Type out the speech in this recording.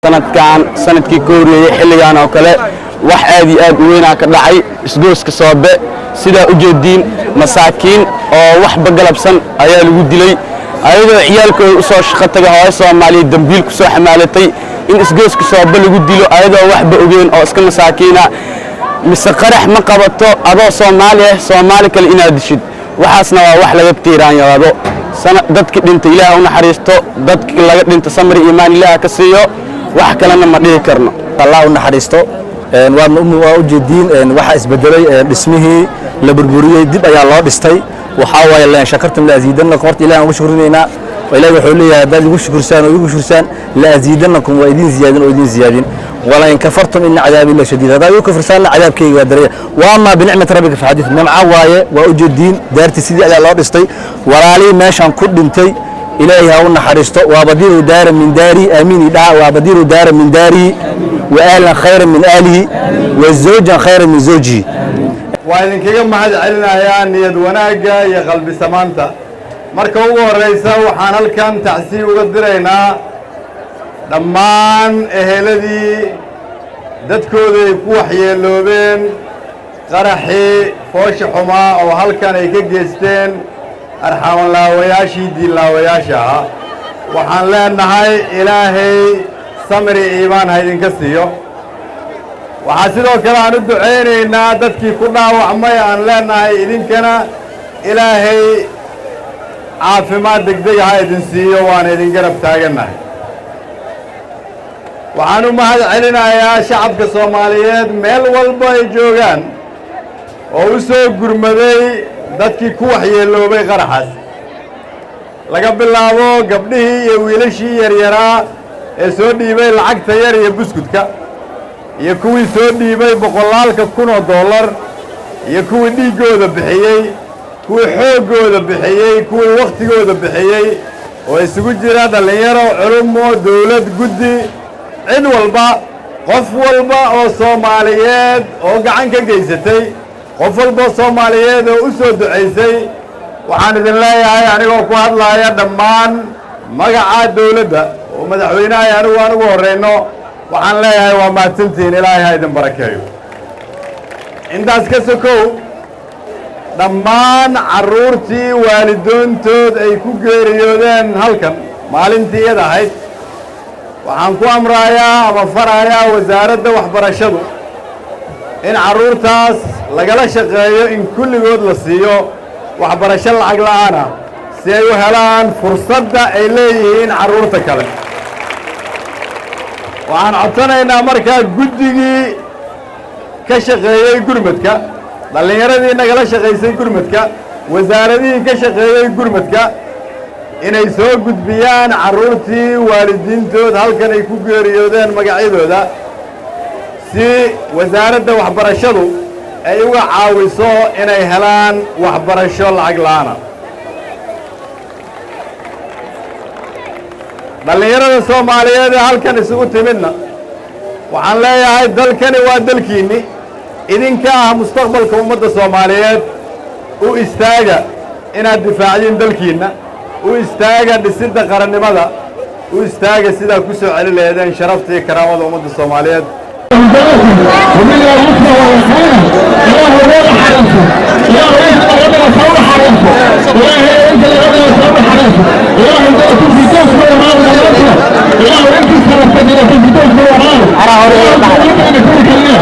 Sanadkan sanadkii ka horreeyey xilligan oo kale wax aad iyo aad u weynaa ka dhacay isgooska Soobe. Sidaa u jeediin, masaakiin oo waxba galabsan ayaa lagu dilay, ayadoo ciyaalkooda u soo shaqo taga, hooyo Soomaaliya dambiil ku soo xamaalatay in isgooska Soobe lagu dilo, ayadoo waxba ogeyn oo iska masaakiina. Mise qarax ma qabato adoo Soomaali ah Soomaali kale inaad dishid? Waxaasna waa wax laga tiiraanyaado. Dadki dhintay Ilaah u naxariisto, dadki laga dhinta samri iimaan Ilaah ka siiyo. Wax kalena ma dhihi karno. Allah u naxariisto. Waa ujeediin waxaa isbedelay. Dhismihii la burburiyey dib ayaa loo dhistay. Waxaa waaye لئن شكرتم لأزيدنكم. Horta Ilahi aan ugu shukrinaynaa oo Ilahi wuxuu leeyahay: "Haddaad igu shukursaan oo igu shukursaan, لأزيدنكم", waa idin ziyaadin oo idin ziyaadin. ولئن كفرتم إن عذابي لشديد. Haddaad igu kufrisaanna, cadaabkayga waa daraya. وأما بنعمة ربك فحدث. Nimco waaye, waa ujeediin, daartii sidii ayaa loo dhistay. Walaalihii meeshaan ku dhintay Ilaahay ha u naxariisto. وأبدله دارا من داره. Aamiin dhaha. وأبدله دارا من داره وأهلا خيرا من أهله وزوجا خيرا من زوجه. Waa idinkaga mahad celinayaa niyad wanaagga iyo qalbi samaanta. Marka ugu horraysa, waxaan halkan tacsiib uga diraynaa dhammaan eheladii dadkooda ay ku waxyeeloobeen qaraxii foosha xumaa oo halkan ay ka geysteen arxamanlaawayaashii diinlaawayaasha ah. Waxaan leenahay Ilaahay samri iimaan ha idinka siiyo. Waxaa sidoo kale aan u ducaynaynaa dadkii ku dhaawacmay. Aan leenahay idinkana Ilaahay caafimaad degdega ha idin siiyo, waana idin garab taagannahay. Waxaan u mahad celinayaa shacabka Soomaaliyeed meel walba ay joogaan oo u soo gurmaday dadkii ku waxyeeloobay qaraxaas, laga bilaabo gabdhihii iyo wiilashii yaryaraa ee soo dhiibay lacagta yar iyo buskudka, iyo kuwii soo dhiibay boqolaalka kun oo dollar, iyo kuwii dhiiggooda bixiyey, kuwii xooggooda bixiyey, kuwii wakhtigooda bixiyey, oo isugu jira dhallinyaro, culumo, dawlad, guddi, cid walba, qof walba oo Soomaaliyeed oo gacan ka geysatay, qof walba oo Soomaaliyeed oo u soo ducaysay. Waxaan idin leeyahay, anigoo ku hadlaaya dhammaan magaca dawladda oo madaxweynahay anigu aan ugu horrayno, waxaan leeyahay waa mahadsantihiin, Ilaahay ha idin barakeeyo. Intaas ka sokow, dhammaan carruurtii waalidoontood ay ku geeriyoodeen halkan maalintii iyada ahayd, waxaan ku amrayaa ama farayaa wasaaradda waxbarashadu in carruurtaas lagala shaqeeyo in kulligood la siiyo waxbarasho lacag la'aan ah, si ay u helaan fursadda ay leeyihiin carruurta kale. Waxaan codsanaynaa markaa guddigii ka shaqeeyey gurmadka, dhallinyaradii nagala shaqaysay gurmadka, wasaaradihii ka shaqeeyey gurmadka, inay soo gudbiyaan carruurtii waalidiintood halkan ay ku geeriyoodeen magacyadooda, si wasaaradda waxbarashadu ay uga caawiso inay helaan waxbarasho lacag la'aana. Dhallinyarada Soomaaliyeed ee halkan isugu timidna waxaan leeyahay: dalkani waa dalkiinni, idinka ah mustaqbalka ummadda Soomaaliyeed. U istaaga inaad difaacdiin dalkiinna, u istaaga dhisidda qarannimada, u istaaga sidaa ku soo celi laheedeen sharafta iyo karaamada ummadda Soomaaliyeed. ومن يسمع ويقول إله غير حريصه، إله ليس لغدا صور حريصه، إله ليس لغدا صور حريصه، إله إنت في دوس وراه، إله إنت سرفتنا في دوس وراه. إله